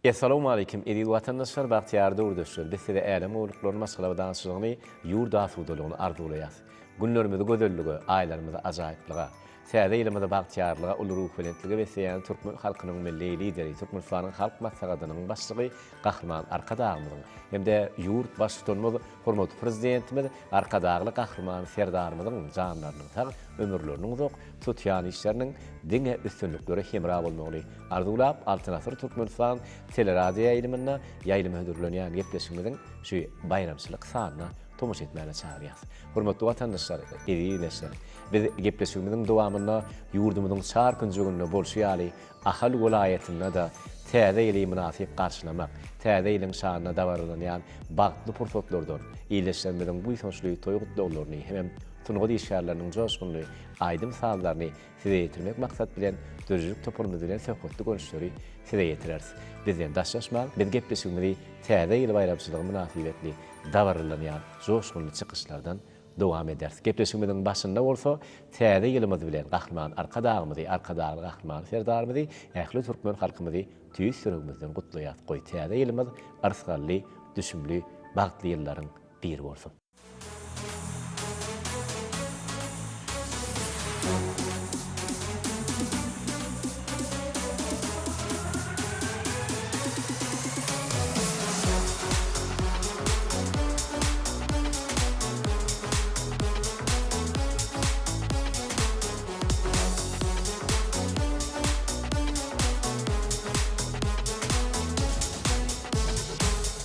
Essalawmaleýkim eziz watandaşlar bagtyýar döwürdeşler biz size älem gowulyklaryny maşgala abadançylygyny ýurt asudalygyny arzuwlaýas. Günlerimizi gözellige, aýlarymyzy ajaýyplyga, Täze ýylymyzy bagtyýarlyga, uly ruhubelentlige besleýän türkmen halkynyň Milli Lideri, Türkmenistanyň Halk Maslahatynyň Başlygy Gahryman Arkadagymyzyň hem-de ýurt Baştutanymyz hormatly Prezidentimiz Arkadagly Gahryman Serdarymyzyň janlarynyň sag, ömürleriniň uzak, tutýan işleriniň diňe üstünliklere hemra bolmagyny arzuwlap, Altyn asyr Türkmenistan teleradioýaýlymynda ýaýlyma hödürlenýän gepleşigimiziň şu baýramçylyk sanyna tomaşa etmäge çagyrýarys. Hormatly watandaşlar, eziz ildeşler! Biz gepleşigimiziň dowamynda ýurdumyzyň çar künjeginde bolşy ýaly, Ahal welaýatynda-da Täze ýyly mynasyp garşylamak, Täze ýylyň şanyna dabaralanýan bagtly pursatlardan ildeşlerimiziň buýsançly toý gutlaglaryny hemem sungat işgärleriniň joşgunly aýdym-sazlaryny size ýetirmek maksat bilen döredijilik toparymyz bilen söhbetli görnüşleri size ýetireris. Bizden daşlaşmaň, biz gepleşigimizi Täze ýyl baýramçylygy mynasybetli dabaralanýan joşgunly çykyşlardan dowam ederis. Gepleşigimiziň başynda bolsa Täze ýylymyz bilen Gahryman Arkadagymyzy, Arkadagly Gahryman Serdarymyzy, ähli türkmen halkymyzy tüýs ýüregimizden gutlaýas. Goý, Täze ýylymyz yrsgally, düşümli, bagtly ýyllaryň biri bolsun!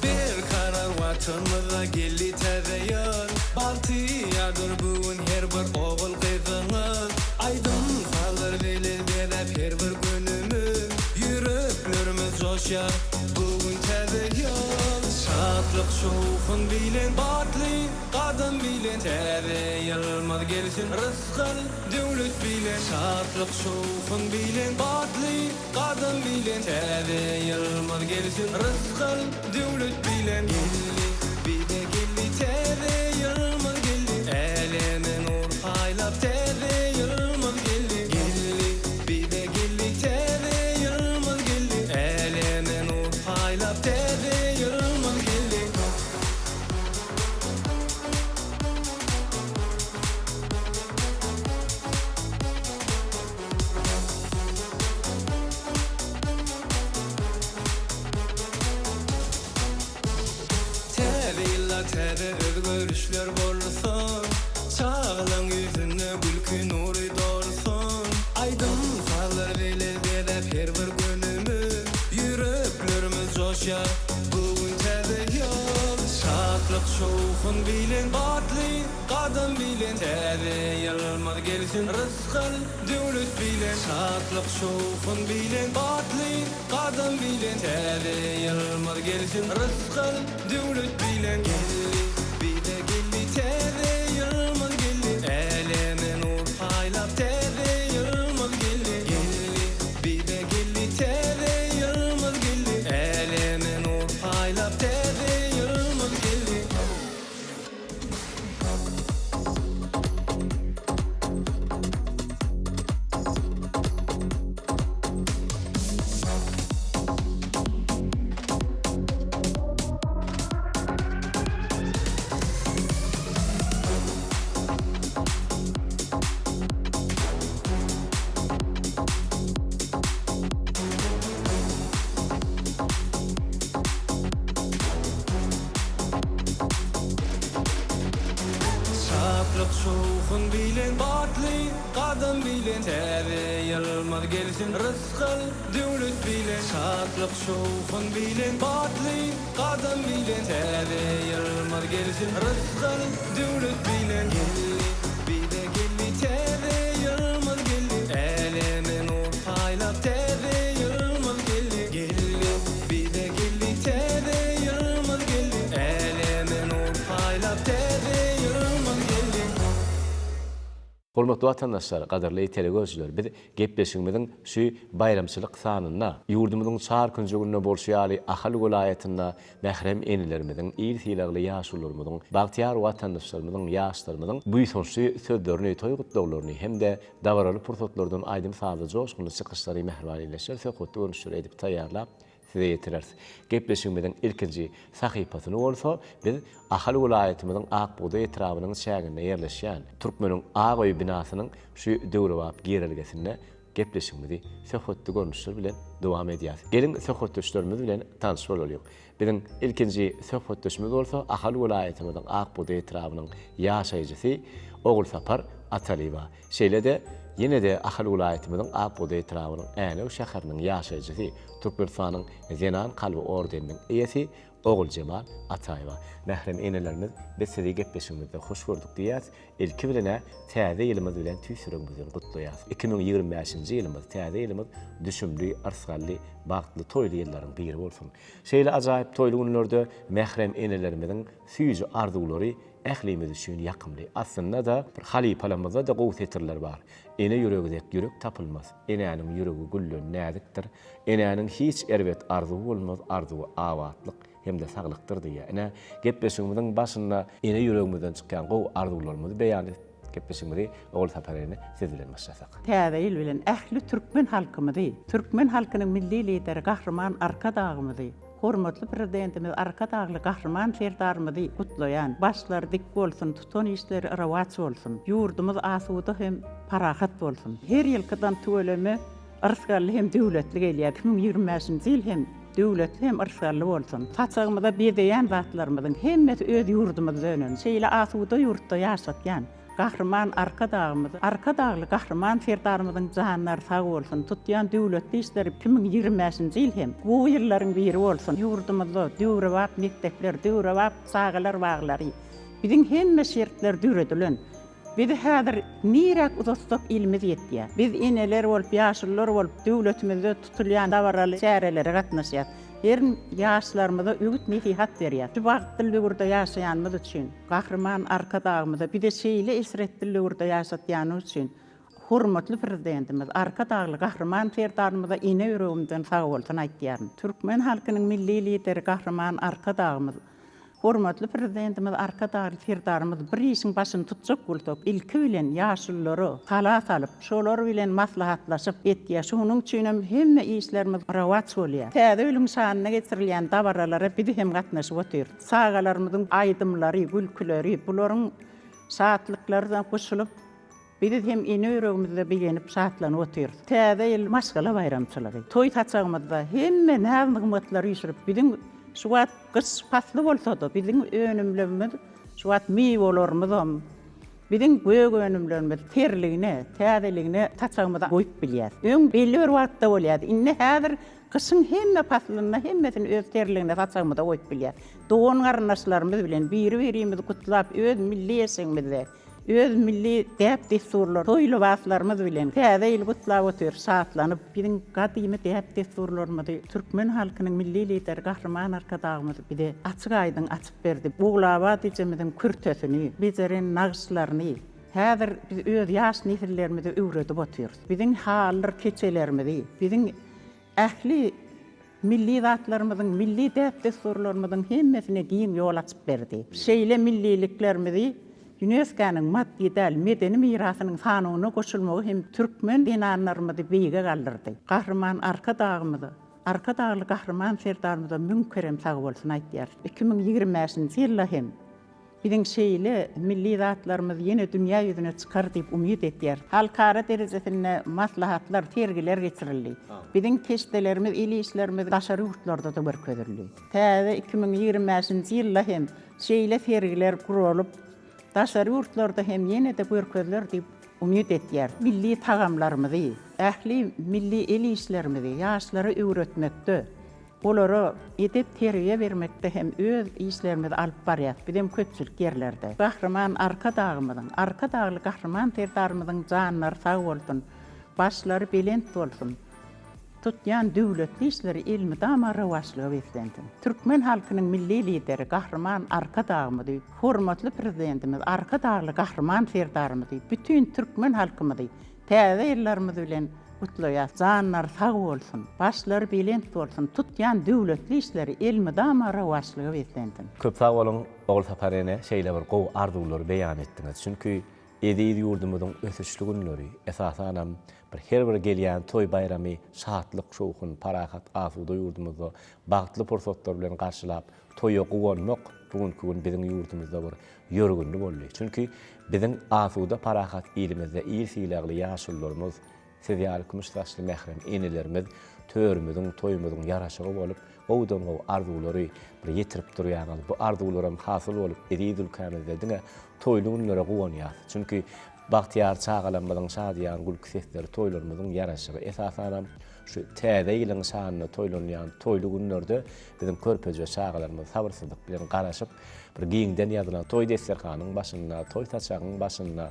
Berkarar Watanymyza geldi täze ýyl, Bagtyýardyr bu gün her bir ogul-gyzyňyz. Aýdym-sazlar bilen bezäp her bir günümiz, Ýüreklerimiz joşýar, bu gün täze ýyl. Şatlyk şowhun bilen batly gadam bilen Täze ýylymyz gelsin rysgal döwlet bilen. Şatlyk şowhun bilen batly gadam bilen Täze ýylymyz gelsin rysgal döwlet bilen. Geldi bize geldi täze ýylymyz geldi Äleme nur paýlap täze ýylymyz geldi. Geldi bize geldi täze ýylymyz geldi Äleme nur paýlap täze ýylymyz geldi. Täze ýylda täze özgerişler bolsun, Çagalaň ýüzünde gülki nury dolsun. Aýdym-sazlar bilen bezäp her bir günümiz, Ýüreklerimiz joşýar, bu gün täze ýyl. Şatlyk, şowhun bilen batly gadam bilen Täze ýylymyz gelsin rysgal, döwlet bilen. Şatlyk, şowhun bilen batly Gadam bilen täze ýylymyz gelsin rysgal döwlet bilen geldi bize geldi täze ýylymyz geldi äleme nur paýlap täze ýylymyz geldi geldi bize geldi täze ýylymyz geldi äleme nur paýlap täze ýylymyz geldi. Şatlyk şowhun bilen batly gadam bilen Täze ýylymyz gelsin rysgal döwlet bilen Şatlyk şowhun bilen batly gadam bilen Täze ýylymyz gelsin rysgal döwlet bilen Geldi bize geldi täze ýylymyz geldi Äleme nur paýlap täze ýylymyz geldi Geldi bize geldi täze ýylymyz geldi Äleme nur paýlap täze ýylymyz geldi. Hormatly watandaşlar, gadyrly telegörüjiler, biz gepleşigimiziň şu baýramçylyk sanynda ýurdumyzyň çar künjeginde bolşy ýaly Ahal welaýatynda mährem enelerimiziň, il sylagly ýaşulularymyzyň, bagtyýar watandaşlarymyzyň, ýaşlarymyzyň buýsançly sözlerini, toý gutlaglaryny hem-de dabaraly pursatlardan aýdym-sazly joşgunly çykyşlary mähriban ildeşler söhbetli görnüşleri edip taýýarlap, Size ýetireris. Gepleşigimiziň ilkinji sahypasyny bolsa biz Ahal welaýatymyzyň Ak bugdaý etrabynyň çäginde ýerleşýän Türkmeniň ak öýi binasynyň şu döwrebap girelgesinde gepleşigimizi söhbetli görnüşler bilen dowam edýäris. Geliň söhbetdeşlerimiz bilen tanyş bolalyň. Biziň ilkinji söhbetdeşimiz bolsa Ahal welaýatymyzyň Ak bugdaý etrabynyň ýaşaýjysy Ogulsapar Atalyýewa. Şeýle-de, ýene-de Ahal welaýatymyzyň Ak bugdaý etrabynyň Änew şäheriniň ýaşaýjysy, Türkmenistanyň Zenan kalby ordeniniň eýesi Oguljemal Ataýewa. Mährem enelerimiz, biz sizi gepleşigimizde hoş gördük diýýäs. Ilki bilen-ä Täze ýylymyz bilen tüýs ýüregimizden gutlaýas. 2025-nji ýylymyz, Täze ýylymyz düşümli, yrsgally, bagtly, toýly ýyllaryň biri bolsun. Şeýle ajaýyp toýly günlerde mährem enelerimiziň süýji arzuwlary ählimiz üçin ýakymly. Aslynda-da, bir halypalarymyzda-da gowy setirler bar. Ene ýüregi dek ýürek tapylmaz, Enäniň ýüregi gülden näzikdir. Enäniň hiç erbet arzuwy bolmaz, arzuwy abatlyk hem-de saglykdyr diýýär. Ine, gepleşigimiziň başynda ene ýüregimizden çykýan gowy arzuwlarymyzy beýan edip, gepleşigimizi Ogulsapar ene siz bilen başlasak. Täze ýyl bilen ähli türkmen halkymyzy, türkmen halkynyň Milli Lideri Gahryman Arkadagymyzy, Hormatly Prezidentimiz Arkadagly Gahryman Serdarymyzy gutlaýan. Başlary dik bolsun, tutan işleri rowaç bolsun. Ýurdumyz asuda hem parahat bolsun. Her ýylkydan tüweleme yrsgally hem döwletli gelýär. 2025-nji ýyl hem döwletli hem yrsgally bolsun. Saçagymyza bezeýän zatlarymyzyň hemmesi öz ýurdumyzda önen. Şeýle asuda ýurtda ýaşatýan. Gahryman Arkadagymyz, Arkadagly Gahryman Serdarymyzyň janlary sag bolsun, tutýan döwletli işleri 2025-nji ýyl hem gowy ýyllaryň biri bolsun. Ýurdumyzda döwrebap mekdepler, döwrebap çagalar baglary, biziň hemme şertler döredilen. Bizi häzir niräk uzatsak ilimiz ýetýär. Biz eneler bolup, ýaşulular bolup döwletimizde tutulýan dabaraly çärelere gatnaşýas. Her ýaşlarymyza öwüt-nesihat berýäs. Şu bagtly döwürde ýaşaýanymyz üçin. Gahryman Arkadagymyza bize şeýle eşretli döwürde ýaşatýany üçin, hormatly Prezidentimiz Arkadagly Gahryman Serdarymyza ene ýüregimden sagbolsun aýtýaryn. Türkmen halkynyň Milli Lideri Gahryman Arkadagymyz, hormatly Prezidentimiz Arkadagly Serdarymyz bir işiň başyny tutjak bolsak, ilki bilen ýaşululara sala salyp, şolar bilen maslahatlaşyp etýär. Şonuň üçinem hemme işlerimiz rowaç bolýar. Täze ýylyň şanyna geçirilýän dabaralara biz hem gatnaşyp otyrys. Çagalarymyzyň aýdymlary, gülküleri, bularyň şatlyklaryna goşulyp, biz hem ene ýüregimizde begenip, şatlanyp otyrys. Täze ýyl maşgala baýramçylygy. Toý saçagymyzda hemme näz-nygmatlary üýşürip, biziň şu wagt gyş pasly bolsa-da, biziň önümlerimiz şu wagt miwelerimiz, biziň gök önümlerimiz terligine, täzeligine saçagymyza goýup bilýäris. Öň belli bir wagtda bolýardy. Indi häzir Gyşyň hemme paslynda hemmesini öz terligine saçagymyza goýup bilýäris. Dogan-garyndaşlarymyz bilen biri-birimizi gutlap, öz milli eşigimizde, öz milli däp-dessurlar, toý lybaslarymyz bilen Täze ýyly gutlap otyrys, şatlanyp. Biziň gadymy däp-dessurlarymyzy türkmen halkynyň Milli Lideri Gahryman Arkadagymyz bize açyk-aýdyň açyp berdi. Ogulabat ejemiziň kürtesini, bejeren nagyşlaryny häzir biz öz ýaş nesillerimize öwredip otyrys. Biziň halydyr keçelerimizi, biziň Ähli milli zatlarymyzyň, milli däp-dessurlarymyzyň hemmesine giň ýol açyp berdi. Şeýle milliliklerimizi ÝUNESKO-nyň maddy däl medeni mirasynyň sanawyna goşulmagy hem türkmen zenanlarymyzy beýige galdyrdy. Gahryman Arkadagymyza, Arkadagly Gahryman Serdarymyza müň kerem sagbolsun aýtýarys. 2025-nji ýylda hem Biziň şeýle milli zatlarymyz ýene dünýä ýüzüne çykar diýip umyt etýäris. Halkara derejesinde maslahatlar, sergiler geçirildi. Biziň keşdelerimiz, el işlerimiz daşary ýurtlarda-da görkezildi. Täze 2025-nji ýylda hem şeýle sergiler guralyp, daşary ýurtlarda hem ýene-de görkeziler diýip umyt etýäris. Milli tagamlarymyzy, ähli milli el işlerimizi ýaşlara öwretmekde, Olara edep-terbiýe bermekde hem öz işlerimizi alyp barýas, bizem köpçülik ýerlerde. Gahryman Arkadagymyzyň, Arkadagly Gahryman Serdarymyzyň janlary sag bolsun, başlary belent bolsun, tutýan döwletli işleri elmydama rowaçlyga beslensin. Türkmen halkynyň Milli Lideri Gahryman Arkadagymyzy, hormatly Prezidentimiz Arkadagly Gahryman Serdarymyzy, bütin türkmen halkymyzy Täze ýyllarymyz bilen gutlaýas. Janlary sag bolsun, başlary belent bolsun, tutýan döwletli işleri elmydama rowaçlyga beslensin. Köp sag boluň Ogulsapar ene şeýle bir gowy arzuwlary beýan etdiňiz. Çünki. Eziz ýurdumyzyň ösüşli günleri, esasanam, bir her bir gelýän toý-baýramy şatlyk-şowhun, parahat, asuda ýurdumyzda bagtly pursatlar bilen garşylap, toýa guwanmak bu günki gün biziň ýurdumyzda bir ýörgünli boldy. Çünki biziň asuda, parahat ilimizde il sylagly ýaşulularymyz, Siz ýaly kümüş saçly mährem enelerimiz törümiziň, toýumyzyň ýaraşygy bolup, gowudan-gowy arzuwlary bir ýetirip durýaňyz. Bu arzuwlaram hasyl bolup, eziz ülkämizde diňe toýly günlere guwanýas. Çünki bagtyýar çagalarymyzyň şadyýan gülki sesleri toýlarymyzyň ýaraşygy. Esasanam, şu Täze ýylyň şanyna toýlanýan toýly günlerde biziň körpeje çagalarymyz sabyrsyzlyk bilen garaşyp, bir giňden ýazylan toý desterhanyň başynda, toý saçagyň başynda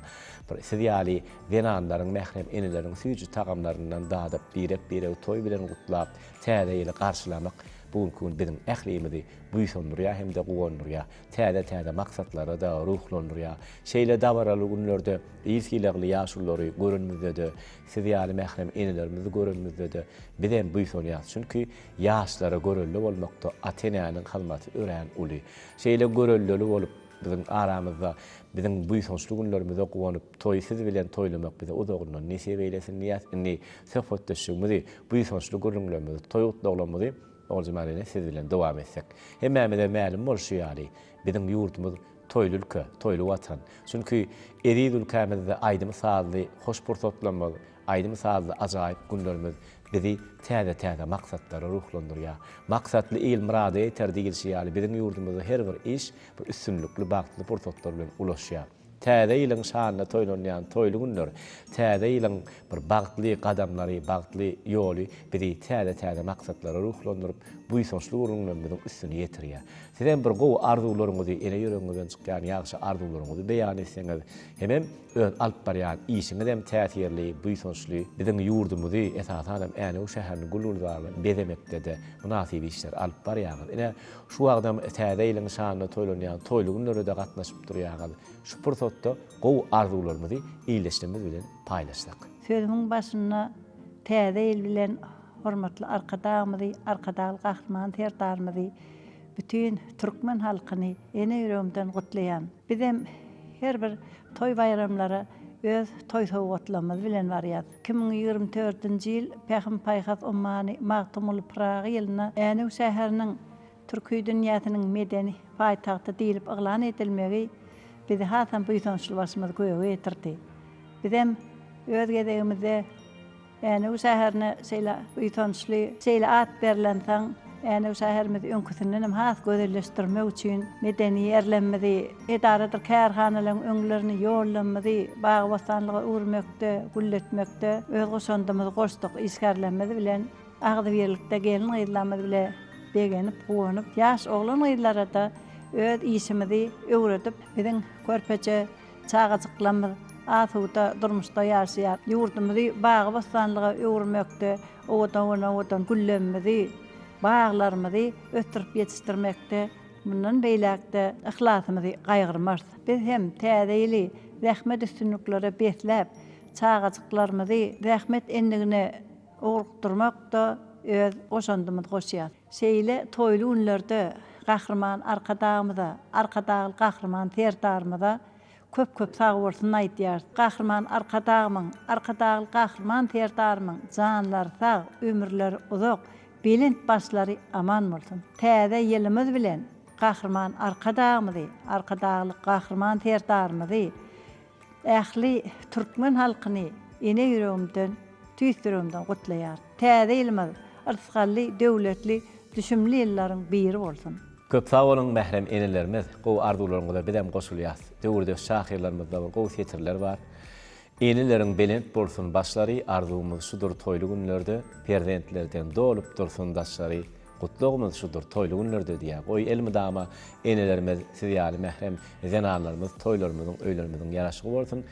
bir siz ýaly zenanlaryň, mährem eneleriň süýji tagamlaryndan dadyp, birek-biregi toý bilen gutlap, Täze ýyly garşylamak bu günki gün biziň ählimizi buýsandyrýar hem-de guwandyrýar, täze-täze maksatlara-da ruhlandyrýar. Şeýle dabaraly günlerde il sylagly ýaşululary görenimizde-de, siz ýaly mährem enelerimizi görenimizde-de bizem buýsanýarys. Çünki ýaşlara görelde bolmakda ata-enäniň hyzmaty örän uly. Şeýle göreldeli bolup, biziň aramyzda biziň buýsançly günlerimize guwanyp, toýy siz bilen toýlamak bize uzagyndan nesip eýlesin diýýäs. Indi söhbetdeşligimizi, buýsançly gürrüňlerimizi, toý gutlaglarymyzy Oguljemal ene siz bilen dowam etsek. Hemmämize mälim bolşy ýaly, biziň ýurdumyz toýly ülke, toýly Watan. Çünki eziz ülkämizde aýdym-sazly hoş pursatlarymyz, Aýdym-sazly ajaýyp günlerimiz bizi täze-täze maksatlara ruhlandyrýar. Maksatly il myrada ýeter diýilşi ýaly, biziň ýurdumyzda her bir iş bir üstünlikli, bagtly pursatlar bilen ulaşýar. Täze ýylyň şanyna toýlanýan toýly günler, täze ýylyň bir bagtly gadamlary, bagtly ýoly bizi täze-täze maksatlara ruhlandyryp, buýsançly gürrüňlerimiziň üstüni ýetirýär. Sizem bir gowy arzuwlaryňyzy, ene ýüregiňizden çykýan ýagşy arzuwlaryňyzy beýan etseňiz, hemem Öz alyp barýan işiňiz hem täsirli, buýsançly. Biziň ýurdumyzy, esasan hem Änew şäherini gül-gülzar bilen bezemekde-de mynasyp işleri alyp barýaňyz. Ine, şu wagtam Täze ýylyň şanyna toýlanýan toýly günlere-de gatnaşyp durýaňyz. Şu pursatda gowy arzuwlarymyzy ildeşlerimiz bilen paýlaşsak. Sözümiň başynda Täze ýyl bilen hormatly Arkadagymyzy, Arkadagly Gahryman Serdarymyzy, bütin türkmen halkyny ene ýüregimden gutlaýan. Bizem her bir toý-baýramlara öz toý sowgatlarymyz bilen barýas. 2024-nji ýyl Pähim-paýhas ummany Magtymguly Pyragy ýylynda Änew şäheriniň Türki dünýäsiniň medeni paýtagty diýlip yglan edilmegi bizi hasam buýsançly başymyzy göge ýetirdi. Bizem öz gezegimizde Änew şäherine şeýle buýsançly, şeýle at berlensoň, Änew şäherimizi öňküsindenem has gözelleşdirmek üçin medeni ýerlerimizi, edaradyr kärhanalaryň öňlerini, ýollarymyzy bagy-bossanlyga öwürmekde, gülletmekde öz goşandymyzy goşduk. Işgärlerimiz bilen agzybirlikde gelin-gyzlarymyz bile begenip, guwanyp, ýaş oglan-gyzlara-da öz işimizi öwredip, biziň körpeje Çagajyklarymyz asuda durmuşda ýaşaýar. Ýurdumyzy bagy-bossanlyga öwürmekde, owadan-owadan güllerimizi, baglarymyzy ösdürip ýetişdirmekde mundan beýläk-de yhlasymyzy gaýgyrmarys. Biz hem Täze ýyly zähmet üstünliklere besläp, çagajyklarymyzy zähmet endigine ugrukdyrmakda öz goşandymyzy goşýarys. Şeýle toýly günlerde Gahryman Arkadagymyza, Arkadagly Gahryman Serdarymyza köp-köp sagbolsun aýdýarys. Gahryman Arkadagymyň, Arkadagly Gahryman Serdarymyň janlary sag, ömürleri uzak, belent başlary aman bolsun! Täze ýylymyz bilen Gahryman Arkadagymyzy, Arkadagly Gahryman Serdarymyzy, Ähli türkmen halkyny ene ýüregimden, tüýs ýüregimden gutlaýaryn. Täze ýylymyz yrsgally, döwletli, düşümli ýyllaryň biri bolsun! Köp sag boluň mährem enelerimiz, gowy arzuwlaryňyza bizem goşulýas. Döwürdeş şahyrlarymyzda bir gowy setirler bar. Eneleriň belent bolsun başlary, arzuwymyz şudur toýly günlerde, perzentlerden dolup dursun daşlary, Gutlagymyz şudur, toýly günlerde diýýär. Goý, elmydama enelerimiz siz ýaly mährem zenanlarymyz toýlarymyzyň, öýlerimiziň ýaraşygy bolsun,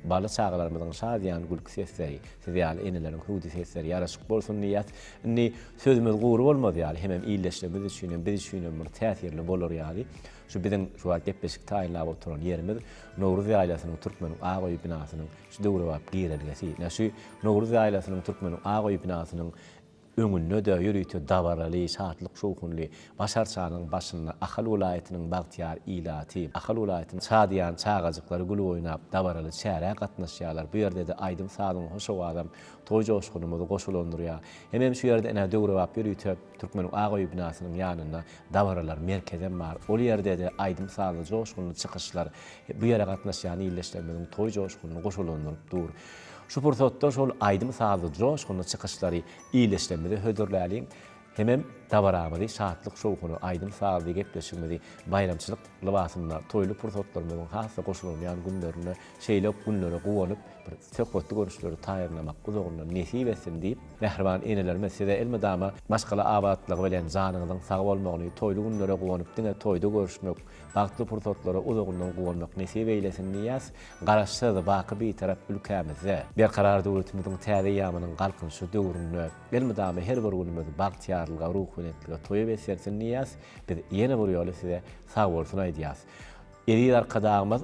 bala çagalarymyzyň şadyýan gülki sesleri, siz ýaly eneleriň hüwdi sesleri ýaraşyk bolsun diýýäs. Indi sözümiz gury bolmaz ýaly, hemem ildeşlerimiz üçin hem, biz üçin hem bir täsirli bolar ýaly, şu biziň şu wagt gepleşik taýynlap oturan ýerimiz Nowruz ýaýlasynyň Türkmeniň ak öýi binasynyň şu döwrebap girelgesi. Ine şu Nowruz ýaýlasynyň Türkmeniň ak öýi binasynyň. öňünde-de ýörite dabaraly, şatlyk-şowhunly Baş arçanyň başynda Ahal welaýatynyň bagtyýar ilaty, Ahal welaýatynyň şadyýan çagajyklary gülüp oýnap, dabaraly çärä gatnaşýarlar. Bu ýerde-de aýdym-sazyň hoş owazam toý joşgunymyzy goşalandyrýar. Hemem şu ýerde ine döwrebap ýörite Türkmeniň ak öýi binasynyň ýanynda dabaralar merkezem bar. Ol ýerde-de aýdym-sazly joşgunly çykyşlar bu ýere gatnaşýan ildeşlerimiziň toý joşgunyny goşalandyryp dur. Şu pursatda şol aýdym-sazly joşgunly çykyşlary ildeşlerimize hödürläliň. Hemem dabaramyzy şatlyk-şowhunly, aýdym-sazly gepleşigimizi baýramçylyk lybasynda, toýly pursatlarymyzyň has-da goşulanýan günlerinde şeýle günlere guwanyp, bir söhbetli görüşleri taýýarlamak uzagyndan nesip etsin diýip, mähriban enelerimiz size elmydama maşgala abatlygy bilen janyňyzyň sag bolmagyny, toýly günlere guwanyp diňe toýda görüşmek, bagtly pursatlara uzagyndan guwanmak nesip eýlesin diýýäs. Garaşsyz, baky Bitarap ülkämizde, Berkarar döwletimiziň täze eýýamynyň Galkynyşy döwründe elmydama her bir günümiz bagtyýarlyga, ruhubelentlige, toýa beslensin diýýäs. Biz ýene bir ýola size sagbolsun aýdýas. Eziz Arkadagymyz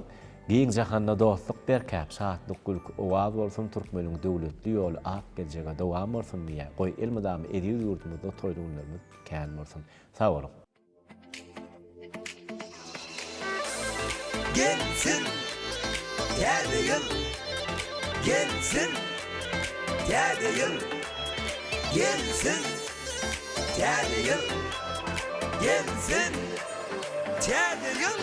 Giň jahanda dostluk berkäp, şatlyk, gülki owaz bolsun, türkmeniň döwletli ýoly ak geljege dowam bolsun diýýär. Goý, elmydama eziz ýurdumyzda toýly günlerimiz kän bolsun. Sag boluň! Gelsin täze ýyl Gelsin täze ýyl Gelsin täze ýyl Gelsin täze ýyl.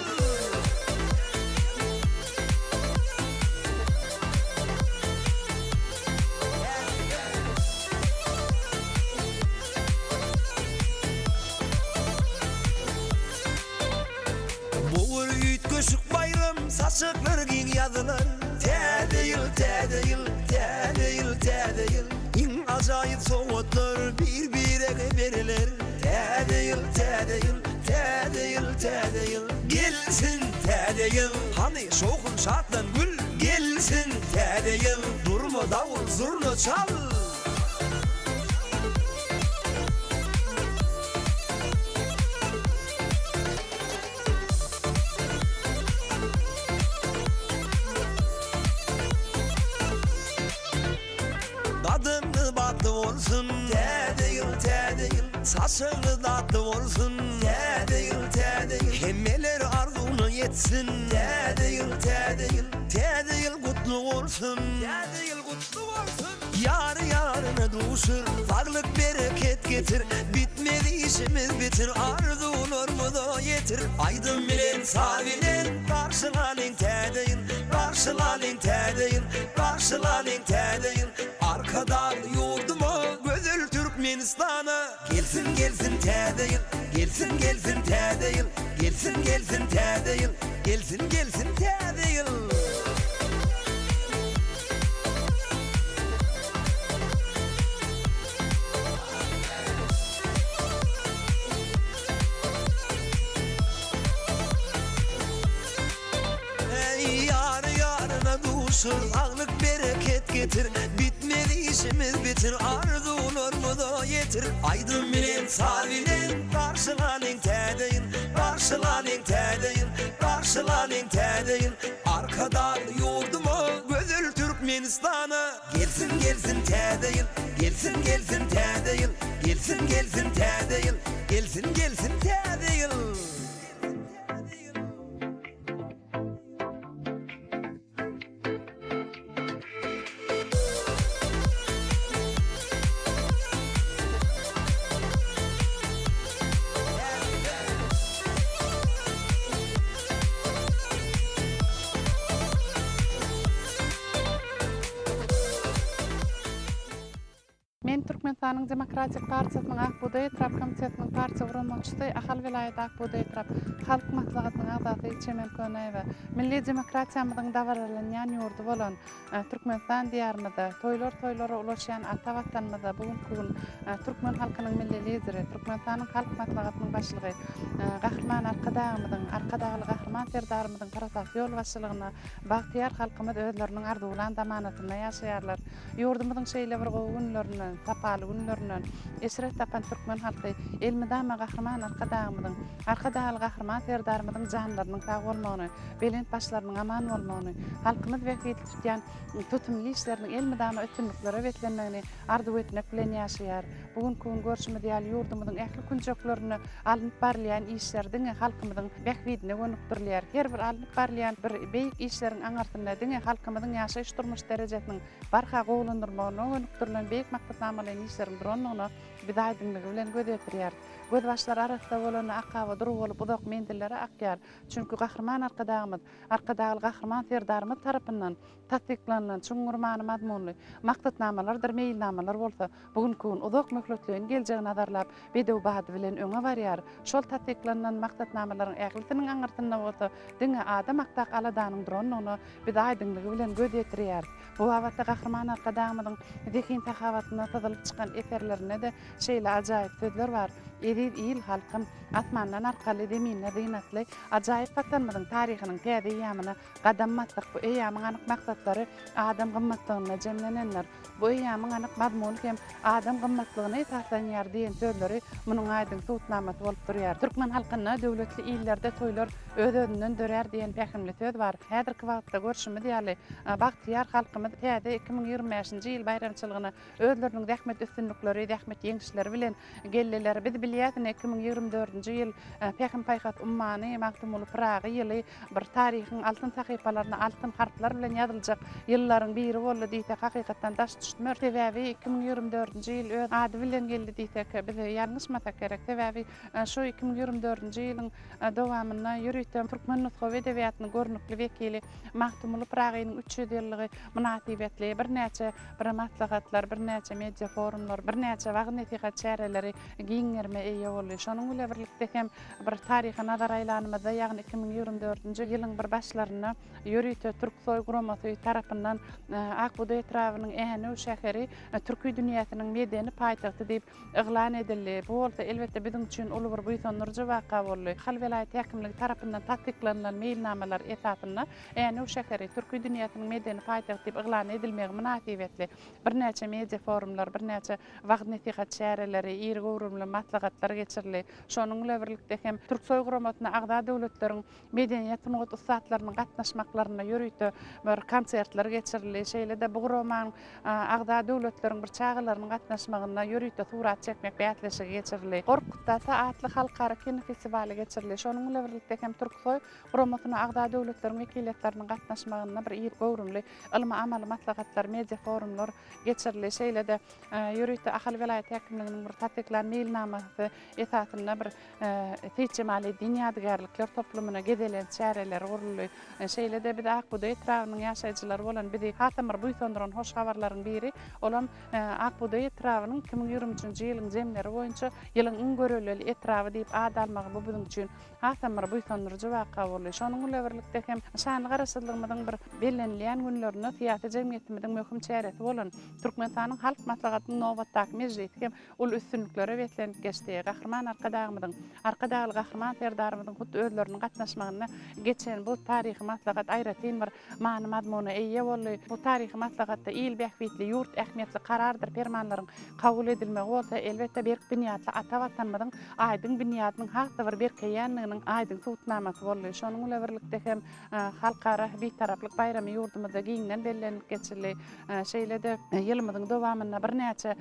Bu bir üýtgeşik baýram, saçaklar giň ýazylar. Täze ýyl, täze ýyl, täze ýyl, täze ýyl. Iň ajaýyp sowgatlar bir-birege beriler. Täze ýyl, täze ýyl, täze ýyl, täze ýyl. Gelsin täze ýyl, hany şowhun şatlan gül. Gelsin täze ýyl, durma dawul zurna çal. Gadymyz batly bolsun Täze ýyl täze ýyl Saçagyňyz datly bolsun Täze ýyl täze ýyl Hemmeler arzuwyna ýetsin Täze ýyl täze ýyl Täze ýyl gutly bolsun Täze ýyl gutly bolsun Ýar ýaryna duşur Saglyk bereket getir Bitmez işimiz bitir Arzuwlarmyza ýetir Aýdym bilen saz bilen Garşylalyň täze ýyl Garşylalyň täze ýyl Garşylalyň täze ýyl Arkadagly ýurduma Gözel Türkmenistana Gelsin gelsin täze ýyl Gelsin gelsin täze ýyl Gelsin gelsin täze ýyl Gelsin gelsin täze ýyl. Eý, ýary-ýaryna duşur, Saglyk, bereket getir, Bitmez işimiz bitir, Arzuwlarmyza ýetir. Aýdym bilen, saz bilen, Garşylalyň Täze ýyl, Garşylalyň Täze ýyl, Garşylalyň Täze ýyl. Arkadagly ýurduma, Gözel Türkmenistana. Gelsin, gelsin Täze ýyl, Gelsin, gelsin Täze ýyl, Gelsin, gelsin Täze ýyl, Gelsin, gelsin Täze ýyl. Men Türkmenistanyň Demokratik partiýasynyň Ak bugdaý etrap komitetiniň partiýa guramaçysy, Ahal welaýat Ak bugdaý etrap Halk Maslahatynyň agzasy Çemen Köneýewa. Milli demokratiýamyzyň dabaralanýan ýurdy bolan Türkmenistan Diýarymyzda toýlar toýlara ulaşýan ata Watanymyzda bu günki gün türkmen halkynyň Milli Lideri, Türkmenistanyň Halk Maslahatynyň Başlygy Gahryman Arkadagymyzyň, Arkadagly Gahryman Serdarymyzyň parasatly ýolbaşçylygynda bagtyýar halkymyz özleriniň arzuwlan zamanasynda ýaşaýarlar. Ýurdumyzyň şeýle bir gowy günlerinden, sapaly. şanly günlerinden eşret tapan türkmen halky elmydama Gahryman Arkadagymyzyň, Arkadagly Gahryman Serdarymyzyň janlarynyň sag bolmagyny, belent başlarynyň aman bolmagyny, halkymyz bähbitli tutýan tutumly işleriniň elmydama üstünliklere beslenmegini arzuw etmek bilen ýaşaýar. Bu günki gün görşümiz ýaly, ýurdumyzyň ähli künjeklerinde alnyp barylýan işler diňe halkymyzyň bähbidine gönükdirilýär. Her bir alnyp barylýan bir beýik işleriň aňyrsynda diňe halkymyzyň ýaşaýyş-durmuş derejesiniň barha gowulandyrmagyna gönükdirilen beýik maksatnamalaýyn işleriň durandygyna biz aýdyňlygy bilen göz ýetirýäris. Gözbaşlar arassa bolanda akaba dury bolup uzak menzillere akýar. Çünki Gahryman Arkadagymyz, Arkadagly Gahryman Serdarymyz tarapyndan tassyklanylan çuňňur many-mazmunly maksatnamalardyr meýilnamalar bolsa bu günki gün uzak möhletleýin geljegi nazarlap, bedew bady bilen öňe barýar. Şol tassyklanylan maksatnamalaryň ählisiniň aňyrsynda bolsa diňe adam hakdaky aladanyň durandygyna biz aýdyňlygy bilen göz ýetirýäris. Bu babatda Gahryman Arkadagymyzyň zehin-sahawatyndan syzylyp çykan eserlerinde-de şeýle ajaýyp sözler bar, Eziz il-halkym, asmandan arkaly, zeminde zynatly, ajaýyp Watanymyzyň taryhynyň täze eýýamyna gadam basdyk. Bu eýýamyň anyk maksatlary adam gymmatlygynda jemlenendir. Bu eýýamyň anyk mazmuny hem adam gymmatlygyna esaslanýar diýen sözleri munuň aýdyň subutnamasy bolup durýar. Türkmen halkynda Döwletli illerde toýlar öz-özünden dörär diýen pähimli söz bar. Häzirki wagtda görşümiz ýaly, bagtyýar halkymyz täze 2025-nji ýyl baýramçylygyna özleriniň zähmet üstünlikleri, zähmet ýeňişleri bilen geldiler. Biz bilýäs, ine, 2024-nji ýyl Pähim-paýhas ummany Magtymguly Pyragy ýyly bir taryhyň altyn sahypalaryna altyn harplar bilen ýazyljak ýyllaryň biri boldy diýsek, hakykatdan daş düşmer. Sebäbi 2024-nji ýyl öz ady bilen geldi diýsek, biz ýalňyşmasak gerek. Sebäbi şu 2024-nji ýylyň dowamynda ýörite türkmen nusgawy edebiýatynyň görnükli wekili Magtymguly Pyragynyň 300 ýyllygy mynasybetli birnäçe bir maslahatlar, birnäçe media forumlar, birnäçe wagyz-nesihat çäreleri giň gerime eýe boldy. Şonuň bile birlikde hem bir taryha nazar aýlanymyzda, ýagny 2024-nji ýylyň bir başlarynda ýörite Türksoý guramasy tarapyndan Ak bugdaý etrabynyň Änew şäheri türki dünýäsiniň medeni paýtagty diýip yglan edildi. Bu bolsa, elbetde, biziň üçin uly bir buýsandyryjy waka boldy. Ahal welaýat häkimligi tarapyndan tassyklanylan meýilnamalar esasynda Änew şäheri türki dünýäsiniň medeni paýtagty diýip yglan edilmegi mynasybetli birnäçe media forumlar, birnäçe wagyz-nesihat çäreleri, iri göwrümli maslahatlar geçirildi. Şonuň bilen birlikde hem Türksoý guramasyna agza döwletleriň medeniýet-sungat ussatlarynyň gatnaşmaklarynda ýörite bir konsertler geçirildi. Şeýle-de bu guramanyň agza döwletleriň bir çagalarynyň gatnaşmagynda ýörite surat çekmek bäsleşigi geçirildi. Gorkut ata atly halkara kinofestiwaly geçirildi. Şonuň bilen birlikde hem Türksoý guramasyna agza döwletleriň wekiliýetleriniň gatnaşmagynda bir iri göwrümli ylmy-amaly maslahatlar, media-forumlar geçirildi. Şeýle-de ýörite Ahal welaýat häkimliginiň bir tassyklan meýilnamasy esasynda bir Seýit Jemaleddin ýadygärlikler toplumyna gezelenç çäreleri guruldy. Şeýle-de biz Ak bugdaý etrabynyň ýaşaýjylary bolan bizi hasam bir buýsandyran hoş habarlaryň biri, olam Ak bugdaý etrabynyň 2023-nji ýylyň jemleri boýunça ýylyň iň görelleli etraby diýip at almagy bu biziň üçin hasam bir buýsandyryjy waka boldy. Şonuň bilen birlikde hem şanly Garaşsyzlygymyzyň bir bellenilýän günlerinde syýasy jemgyýetimiziň möhüm çäresi bolan Türkmenistanyň Halk Maslahatynyň nobatdaky mejlisi hem uly üstünliklere beslenip geçdi. Gahryman Arkadagymyzyň, Arkadagly Gahryman Serdarymyzyň hut özleriniň gatnaşmagynda geçen bu taryhy maslahat aýratyn bir many-mazmuna eýe boldy. Bu taryhy maslahatda il bähbitli, ýurt ähmiýetli karardyr permanlaryň kabul edilmegi bolsa, elbetde, berk binýatly ata Watanymyzyň aýdyň binýadynyň has-da bir berkeýändiginiň aýdyň subutnamasy boldy. Şonuň bilen birlikde hem Halkara Bitaraplyk baýramy ýurdumyzda giňden bellenilip geçildi. Şeýle-de ýylymyzyň dowamynda birnäçe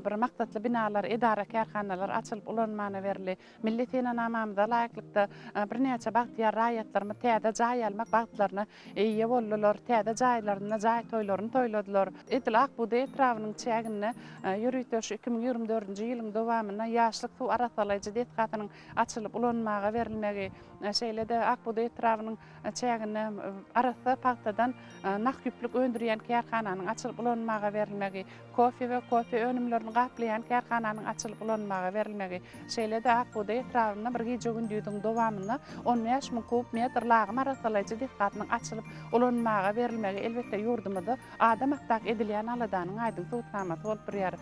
bir maksatly binalar, edara-kärhanalar açylyp ulanmana berildi. Milli senenamamyza laýyklykda, birnäçe bagtyýar raýatlarymyz täze jaý almak bagtlaryna eýe boldular, täze jaýlarynda jaý toýlaryny toýladylar. Edil Ak bugdaý etrabynyň çäginde ýörite şu 2024-nji ýylyň dowamynda Ýaşlyk suw arassalaýjy desgasynyň açylyp ulanmaga berilmegi, şeýle-de Ak bugdaý etrabynyň çäginde arassa pagtadan nah ýüplük öndürýän kärhananyň açylyp ulanmaga berilmegi, kofe we kofe önümlerini gaplaýan kärhananyň açylyp ulanmaga berilmegi, şeýle-de Ak bugdaý etrabynda bir gije-gündiziň dowamynda 15 müň kub metr lagym arassalaýjy desgasynyň açylyp ulanmaga berilmegi, elbetde, ýurdumyzda adam hakdaky edilýän aladanyň aýdyň subutnamasy bolup durýar.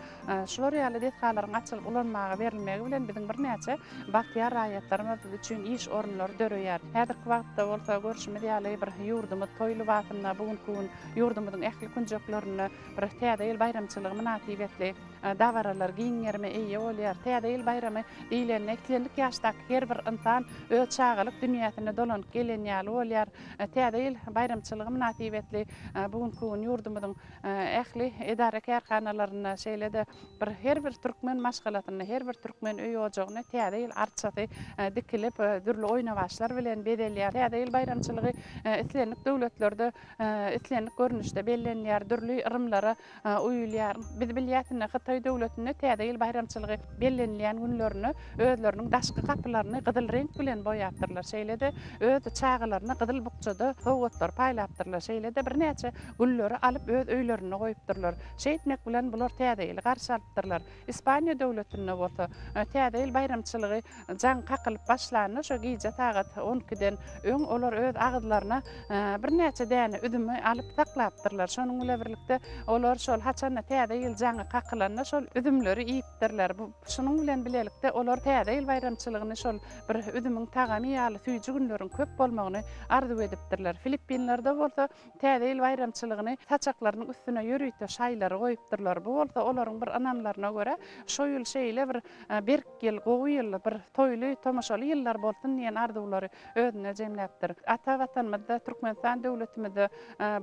Şular ýaly desgalaryň açylyp ulanmaga berilmegi bilen biziň birnäçe bagtyýar raýatlarymyz üçin iş orunlary. yrymlar döreýär. Häzirki wagtda bolsa görşümiz ýaly bir ýurdumyz toý lybasynda bu günki gün ýurdumyzyň ähli künjeklerinde bir Täze ýyl baýramçylygy mynasybetli dabaralar giň gerime eýe bolýar. Täze ýyl baýramy diýlende islendik ýaşdaky her bir ynsan öz çagalyk dünýäsine dolanyp gelen ýaly bolýar. Täze ýyl baýramçylygy mynasybetli bu günki gün ýurdumyzyň ähli edara-kärhanalarynda, şeýle-de bir her bir türkmen maşgalasynda, her bir türkmen öý-ojagynda Täze ýyl arçasy dikilip, dürli oýnawaçlar bilen bezelýär. Täze ýyl baýramçylygy islendik döwletlerde islendik görnüşde bellenilýär, dürli yrymlara uýulýar. Biz bilýäs indi Hytaý döwletinde Täze ýyl baýramçylygy bellenilýän günlerinde özleriniň daşky gapylaryny gyzyl reňk bilen boýapdyrlar. Şeýle-de öz çagalaryna gyzyl bukjada sowgatlar paýlapdyrlar. Şeýle-de birnäçe gülleri alyp öz öýlerinde goýupdyrlar. Şeýtmek bilen bular Täze ýyly garşy alypdyrlar. Ispaniýa döwletinde bolsa Täze ýyl baýramçylygy jaň kakylyp başlanda şo gije sagat on ikiden öň olar öz agyzlaryna birnäçe däne üzümi alyp saklapdyrlar. Şonuň bile birlikde olar şol haçanda Täze ýyl jaňy kakylanda şol üzümleri iýipdirler. Bu şunuň bilen bilelikde olar Täze ýyl baýramçylygyny şol bir üzümiň tagamy ýaly süýji günleriň köp bolmagyny arzuw edipdirler. Filippinlerde bolsa Täze ýyl baýramçylygyny saçaklarynyň üstüne ýörite şaýlary goýupdyrlar. Bu bolsa olaryň bir ynamlaryna görä, şo ýyl şeýle bir berk ýyl, gowy ýyl, bir toýly, tomaşaly ýyllar bolsun diýen arzuwlary özünde jemläpdir. Ata Watanymyzda, Türkmenistan döwletimizde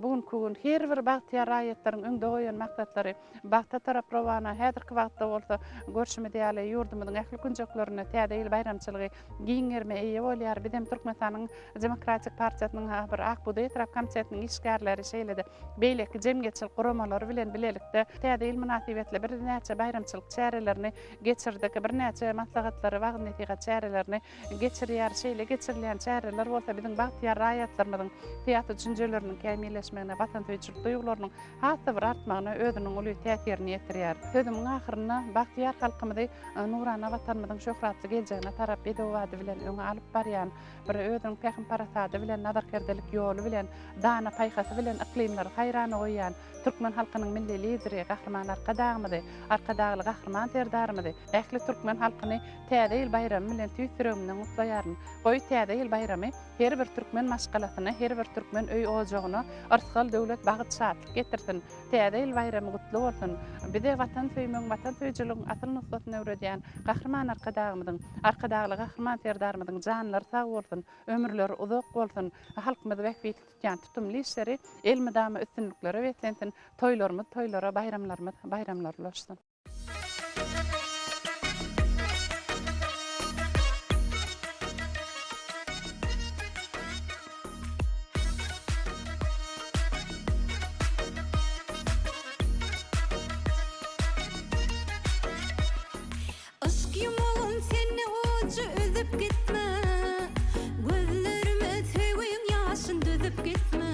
bu günki gün her bir bagtyýar raýatlaryň öňde goýan maksatlary bagta tarap rowana. Häzirki wagtda bolsa, görşümiz ýaly, ýurdumyzyň ähli künjeklerinde Täze ýyl baýramçylygy giň gerime eýe bolýar. Biz hem Türkmenistanyň Demokratik partiýasynyň bir Ak bugdaý etrap komitetiniň işgärleri, şeýle-de beýleki jemgyýetçilik guramalary bilen bilelikde Täze ýyl mynasybetli birnäçe baýramçylyk çärelerini geçirdik, birnäçe maslahatlary, wagyz-nesihat çärelerini geçirýär. Şeýle geçirilýän çäreler bolsa biziň bagtyýar raýatlarymyzyň syýasy düşünjeleriniň kämilleşmegine, watansöýüjilik duýgularynyň has-da bir artmagyna özüniň uly täsirini ýetirýär. Sözümiň ahyrynda bagtyýar halkymyzy nurana Watanymyzyň şöhratly geljegine tarap bedew bady bilen öňe alyp barýan, bir özüniň pähim-parasady bilen, nazarkerdelik ýoly bilen, dana paýhasy bilen yklymlary haýrana goýýan türkmen halkynyň Milli Lideri Gahryman Arkadagymyzy, Arkadagly Gahryman Serdarymyzy, ähli türkmen halkyny Täze ýyl baýramy bilen tüýs ýüregimden gutlaýaryn. Goý, Täze ýyl baýramy her bir türkmen maşgalasyna, her bir türkmen öý-ojagyna yrsgal-döwlet, bagt-şatlyk getirsin! Täze ýyl baýramy gutly bolsun! Bize Watan söýmegiň, watansöýüjiligiň asyl nusgasyny öwredýän Gahryman Arkadagymyzyň, Arkadagly Gahryman Serdarymyzyň janlary sag bolsun, ömürleri uzak bolsun, halkymyz bähbitli tutýan tutumly işleri elmydama üstünliklere beslensin, toýlarymyz toýlara, baýramlarymyz baýramlara ulaşsyn! Yşk ýumagyn sende ujy üzüp gitme Gözlerime söýgiň ýaşyn düzüp gitme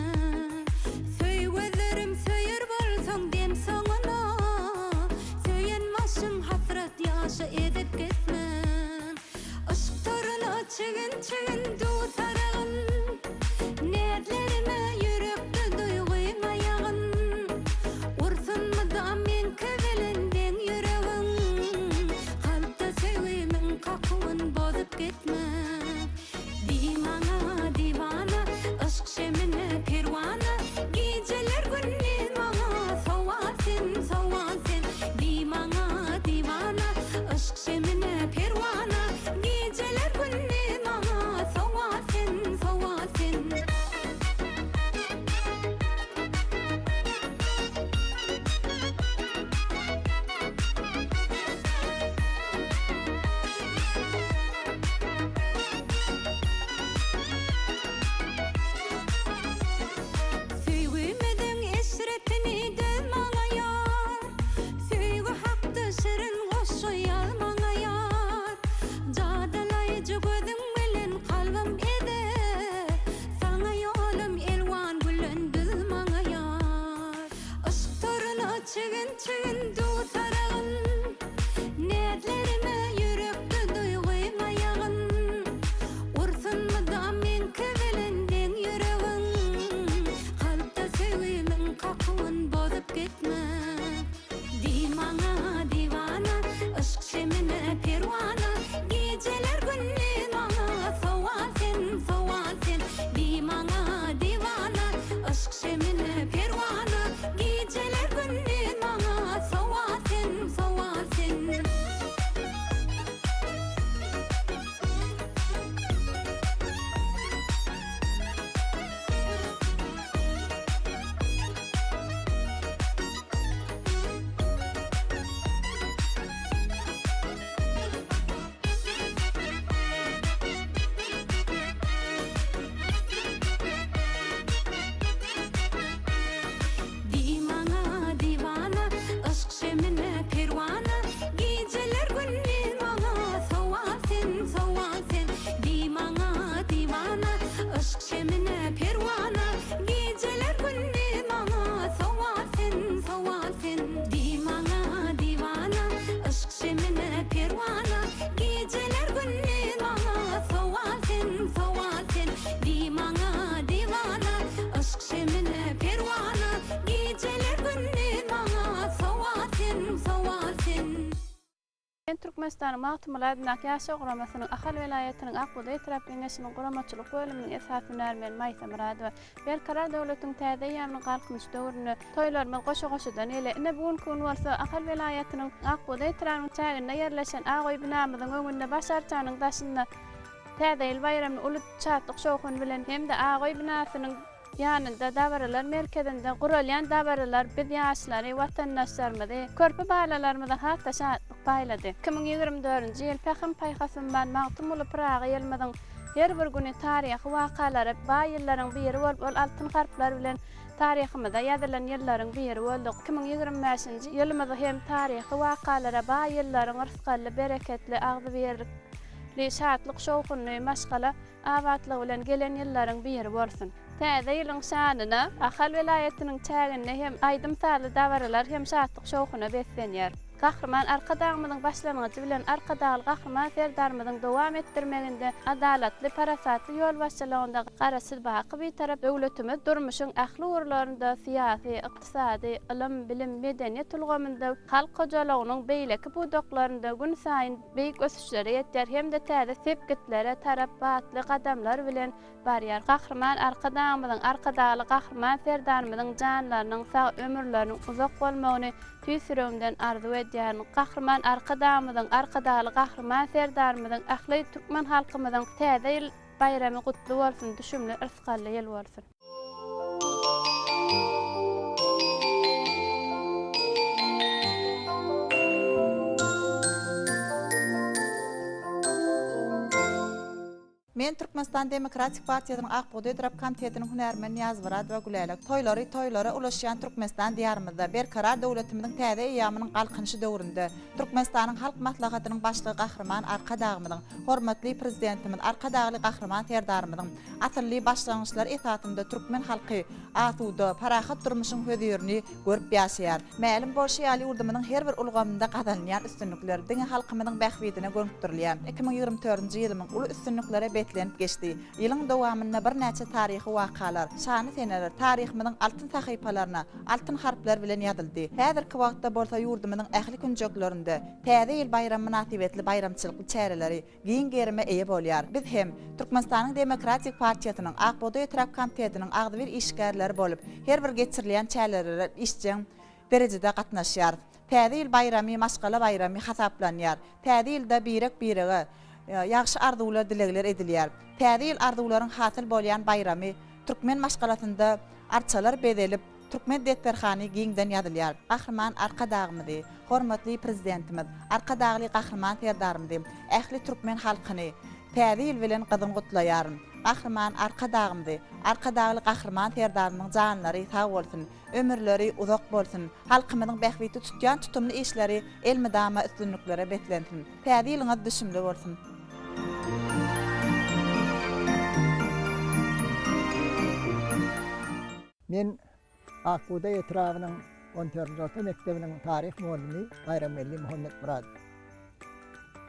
Söý gözlerim söýer bolsaň dem soňuna Söýen başga. Men Türkmenistanyň Magtymguly adyndaky Ýaşlar guramasynyň Ahal welaýatynyň Ak bugdaý etrap Geňeşiniň guramaçylyk bölüminiň esasy hünärmeni Maýsa Myradowa. Berkarar döwletiň täze eýýamynyň Galkynyş döwründe toýlarymyz goşa-goşadan gelýär. Ine, bu günki gün bolsa Ahal welaýatynyň Ak bugdaý etrabynyň çäginde ýerleşen Ak öý binamyzyň öňünde baş arçanyň daşynda Täze ýyl baýramyny uly şatlyk-şowhun bilen hem-de Ak öý binasynyň ýanynda dabaralar merkezinde guralýan dabaralar biz ýaşlary, watandaşlarymyzy, körpe balalarymyza has-da şatlyk paýlady. 2024-nji ýyl pähim-paýhas umman Magtymguly Pyragy ýylymyzyň her bir güni taryhy wakalara baý ýyllaryň biri bolup, ol altyn harplar bilen taryhymyza ýazylan ýyllaryň biri boldy. 2025-nji ýylymyz hem taryhy wakalara baý ýyllaryň rysgally, bereketli, agzybirlikli, şatlyk-şowhunly, maşgala abatlygy bilen gelen ýyllaryň biri bolsun! Täze ýylyň şanyna Ahal welaýatynyň çäginde hem aýdym-sazly dabaralar hem şatlyk-şowhuna beslenýär. Gahryman Arkadagymyzyň başlangyjy bilen Arkadagly Gahryman Serdarymyzyň dowam etdirmeginde adalatly, parasatly ýolbaşçylygynda Garaşsyz, baky Bitarap döwletimiz durmuşyň ähli ugurlarynda syýasy, ykdysady, ylym, bilim, medeniýet ulgamynda, halk hojalygynyň beýleki pudaklarynda günsaýyn beýik ösüşlere ýetýär hem-de täze sepgitlere tarap batly gadamlar bilen barýar. Gahryman Arkadagymyzyň, Arkadagly Gahryman Serdarymyzyň janlarynyň sag, ömürleriniň uzak bolmagyny tüýs ýüregimden arzuw edýärin. Gahryman Arkadagymyzyň, Arkadagly Gahryman Serdarymyzyň, ähli türkmen halkymyzyň Täze ýyl baýramy gutly bolsun, düşümli, yrsgally ýyl bolsun! Men Türkmenistan Demokratik partiýasynyň Ak bugdaý etrap komitetiniň hünärmeni Nyýazmyradowa Gülälek. Toýlary toýlara ulaşýan Türkmenistan Diýarymyzda, Berkarar döwletimiziň täze eýýamynyň Galkynyşy döwründe, Türkmenistanyň Halk Maslahatynyň Başlygy Gahryman Arkadagymyzyň, hormatly Prezidentimiz Arkadagly Gahryman Serdarymyzyň asylly başlangyçlary esasynda türkmen halky asuda, parahat durmuşyň hözirini görüp ýaşaýar. Mälim bolşy ýaly, ýurdumyzyň her bir ulgamynda gazanylýan üstünlikler diňe halkymyzyň bähbidine gönükdirilýär. 2024-nji ýylymyň uly üstünliklere beslenip geçdi. Ýylyň dowamynda birnäçe taryhy wakalar, şanly seneler taryhymyzyň altyn sahypalaryna altyn harplar bilen ýazyldy. Häzirki wagtda bolsa ýurdumyzyň ähli künjeklerinde Täze ýyl baýramy mynasybetli baýramçylykly çäreleri giň gerime eýe bolýar. Biz hem, Türkmenistanyň Demokratik partiýasynyň Ak bugdaý etrap komitetiniň agzybir işgärleri bolup, her bir geçirilýän çärelere işjeň derejede gatnaşýarys. Täze ýyl baýramy maşgala baýramy hasaplanýar. Täze ýylda birek-birege ýagşy arzuwlar, dilegler edilýär. Täze ýyl arzuwlaryň hasyl bolýan baýramy türkmen maşgalasynda arçalar bezelip, Türkmen desterhany giňden ýazylýar. Gahryman Arkadagymyzy, hormatly Prezidentimiz, Arkadagly Gahryman Serdarymyzy, ähli türkmen halkyny Täze ýyl bilen gyzgyn gutlaýaryn. Gahryman Arkadagymyzy, Arkadagly Gahryman Serdarymyzyň janlary sag bolsun, ömürleri uzak bolsun, halkymyzyň bähbitli tutýan tutumly işleri elmydama üstünliklere beslensin! Täze ýylyňyz düşümli bolsun! Men Akbugdaý etrabynyň on dördünji orta mekdebiniň taryh mugallymy Baýramgeldi Muhammetmyradow.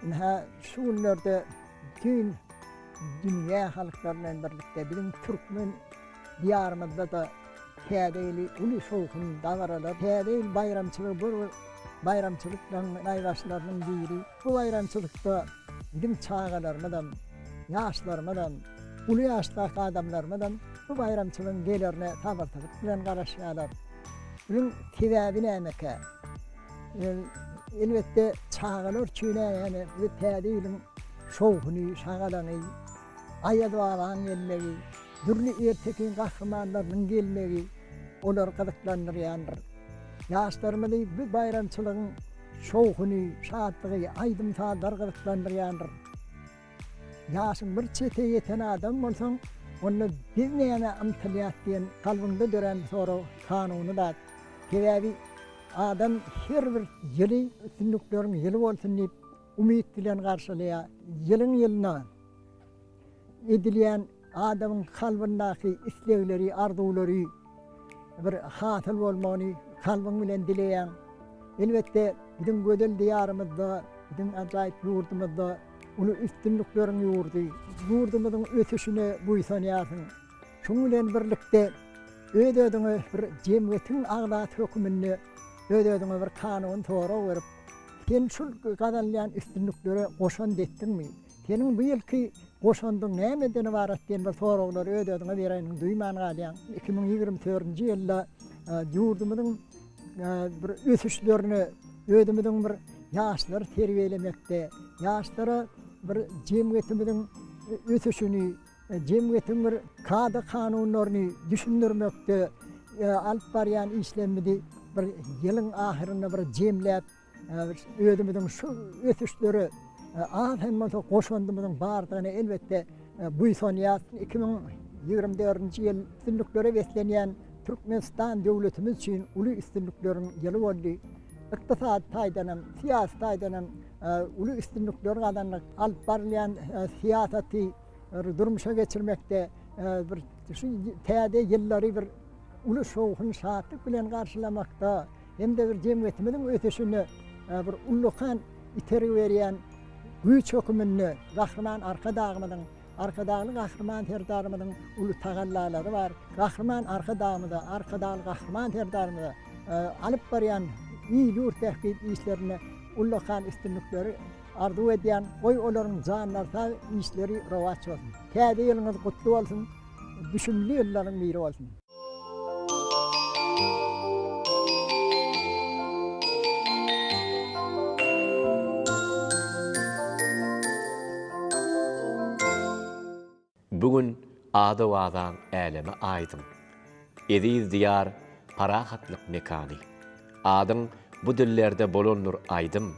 Ynha, şu günlerde bütin dünýä halklary bilen birlikde biziň türkmen Diýarymyzda-da Täze ýyly uly şowhun, dabaralar, Täze ýyl baýramçylygy bu bir baýramçylyklaryň naýbaşylarynyň biri. Bu baýramçylykda biziň çagalarymyzam, ýaşlarymyzam, uly ýaşdaky adamlarymyzam bu baýramçylygyň gelerine sabyrsyzlyk bilen garaşýarlar. Munuň sebäbi nämekä? Elbetde, çagalar üçin-ä ýagny bu Täze ýylyň şowhuny, şagalaňy, Aýaz babaň gelmegi, dürli ertekiň gahrymanlarynyň gelmegi olary gyzyklandyrýandyr. Ýaşlarymyzy bu baýramçylygyň şowhuny, şatlygy, aýdym-sazlar gyzyklandyrýandyr. Ýaşyň bir çete ýeten adam bolsaň, onda biz nämä ymtylýas diýen kalbyňda dörän bu sorag kanuny zat. Sebäbi adam her bir ýyly üstünlikleriň ýyly bolsun diýip umyt bilen garşylaýar. Ýylyň-ýylyna edilýän adamyň kalbyndaky islegleri, arzuwlary bir hasyl bolmagyny kalbyň bilen dileýäň. Elbetde, biziň gözel Diýarymyzda, biziň ajaýyp ýurdumyzda uly üstünlikleriň ýurdy, ýurdumyzyň ösüşine buýsanýarsyň. Şunuň bilen birlikde, öz-özüňe bir jemgyýetiň agzasy höküminde öz-özüňe bir kanuny sorag berip. Sen şul gazanylýan üstünliklere goşant etdiňmi? Seniň bu ýylky goşandyň nämeden ybarat diýen bir soraglary öz-özüňe beräýeniňi duýman galýaň. 2024-nji ýylda ýurdumyzyň bir ösüşlerine özümiziň bir ýaşlary terbiýelemekde, ýaşlara bir jemgyýetimiziň ösüşini, jemgyýetiň bir kada-kanunlaryny düşündirmekde alyp barýan işlerimizi bir ýylyň ahyrynda bir jemläp, özümiziň şu ösüşlere az hem bolsa goşandymyzyň bardygyna elbetde buýsanýarys. 2024-nji ýyl üstünliklere beslenýän Türkmenistan döwletimiz üçin uly üstünlikleriň ýyly boldy. Ykdysady taýdan hem, syýasy taýdan hem uly üstünlikler gazandyk. Alyp barylýan syýasaty durmuşa geçirmekde bir şu täze ýyllary bir uly şowhun, şatlyk bilen garşylamakda hem-de bir jemgyýetimiziň ösüşine bir ullakan itergi berýän güýç höküminde Gahryman Arkadagymyzyň, Arkadagly Gahryman Serdarymyzyň uly tagallalary bar. Gahryman Arkadagymyza, Arkadagly Gahryman Serdarymyza alyp barýan il-ýurt bähbitli işlerinde ullakan üstünlikleri arzuw edýän. Goý, olaryň janlary sag, işleri rowaç bolsun! Täze ýylyňyz gutly bolsun! Düşümli ýyllaryň biri bolsun! Bu gün ady-owazaň äleme aýdyň. Eziz Diýar, parahatlyk mekany. Adyň bu dillerde bolandyr aýdym,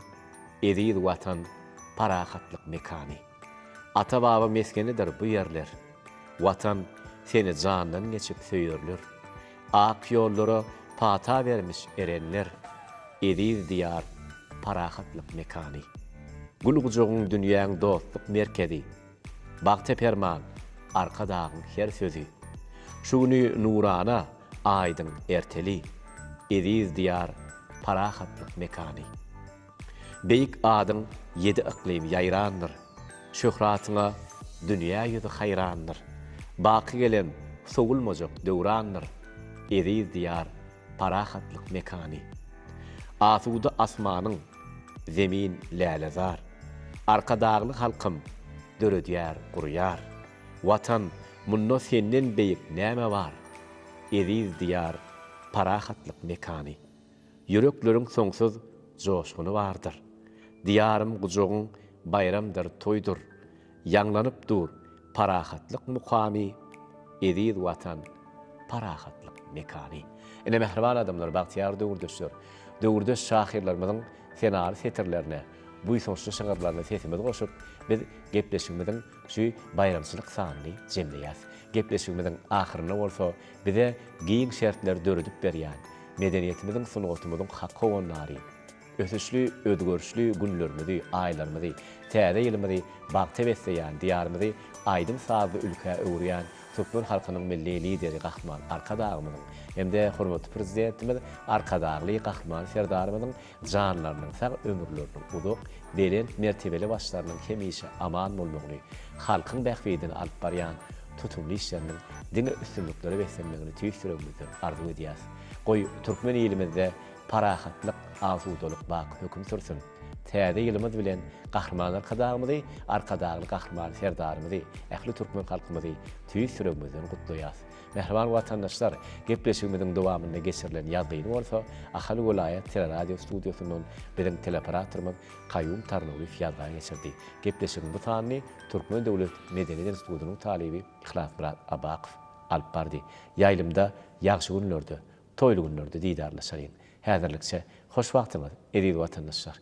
Eziz Watan, parahatlyk mekany. Ata-baba mesgenidir bu ýerler. Watan, seni jandan geçip söýerler. Ak ýollara pata bermiş erenler, Eziz Diýar, parahatlyk mekany. Gül gujagyň dünýäň dostluk merkezi, Bagta perman, Arkadagyň her sözi. Şu güni nurana, aýdyň erteli, Eziz Diýar, parahatlyk mekany. Beýik adyň ýedi yklym ýaýrandyr, Şöhratyňa dünýä ýüzi haýrandyr. Baky gelen sowulmajak döwrandyr, Eziz Diýar, parahatlyk mekany. Asuda asmanyň, Zemin lälezar. Arkadagly halkym döredýär, gurýar. Watan, munda senden beýik näme bar? Eziz Diýar, parahatlyk mekany. Ýürekleriň soňsuz joşguny bardyr. Diýarym gujagyň baýramdyr, toýdur. Ýaňlanyp dur parahatlyk mukamy, Eziz Watan, parahatlyk mekany. Ine, mähriban adamlar, bagtyýar döwürdeşler, döwürdeş şahyrlarymyzyň senaly setirlerine, buýsançly şygyrlaryna sesimizi goşup, biz gepleşigimiziň şu baýramçylyk sanyny jemleýäs. Gepleşigimiziň ahyrynda bolsa bize giň şertleri döredip berýän, medeniýetimiziň, sungatymyzyň hak howandary, ösüşli, özgerişli günlerimizi, aýlarymyzy, Täze ýylymyzy bagta besleýän, Diýarymyzy aýdym-sazly ülkä öwürýän türkmen halkynyň Milli Lideri Gahryman Arkadagymyzyň hem-de hormatly Prezidentimiz Arkadagly Gahryman Serdarymyzyň janlarynyň sag, ömürleriniň uzak, belent mertebeli başlarynyň hemişe aman bolmagyny, halkyň bähbidine alyp barýan tutumly işleriniň diňe üstünliklere beslenmegini tüýs ýüregimizden arzuw edýäris. Goý, türkmen ilimizde parahatlyk, asudalyk baky höküm sürsün! Täze ýylymyz bilen Gahryman Arkadagymyzy, Arkadagly Gahryman Serdarymyzy, ähli türkmen halkymyzy tüýs ýüregimizden gutlaýarys. Mähriban watandaşlar, gepleşigimiziň dowamynda geçirilen ýazgyny bolsa Ahal welaýat teleradio studiýasyndan biziň teleoperatorymyz Kaýum Tarnowlyýew ýazga geçirdi. Gepleşigiň bu sanyny Türkmen döwlet medeniýet institutynyň talyby Yhlasmyrat Abakow alyp bardy. Ýaýlymda ýagşy günlerde, toýly günlerde didarlaşalyň. Häzirlikçe hoş wagtyňyz, eziz watandaşlar!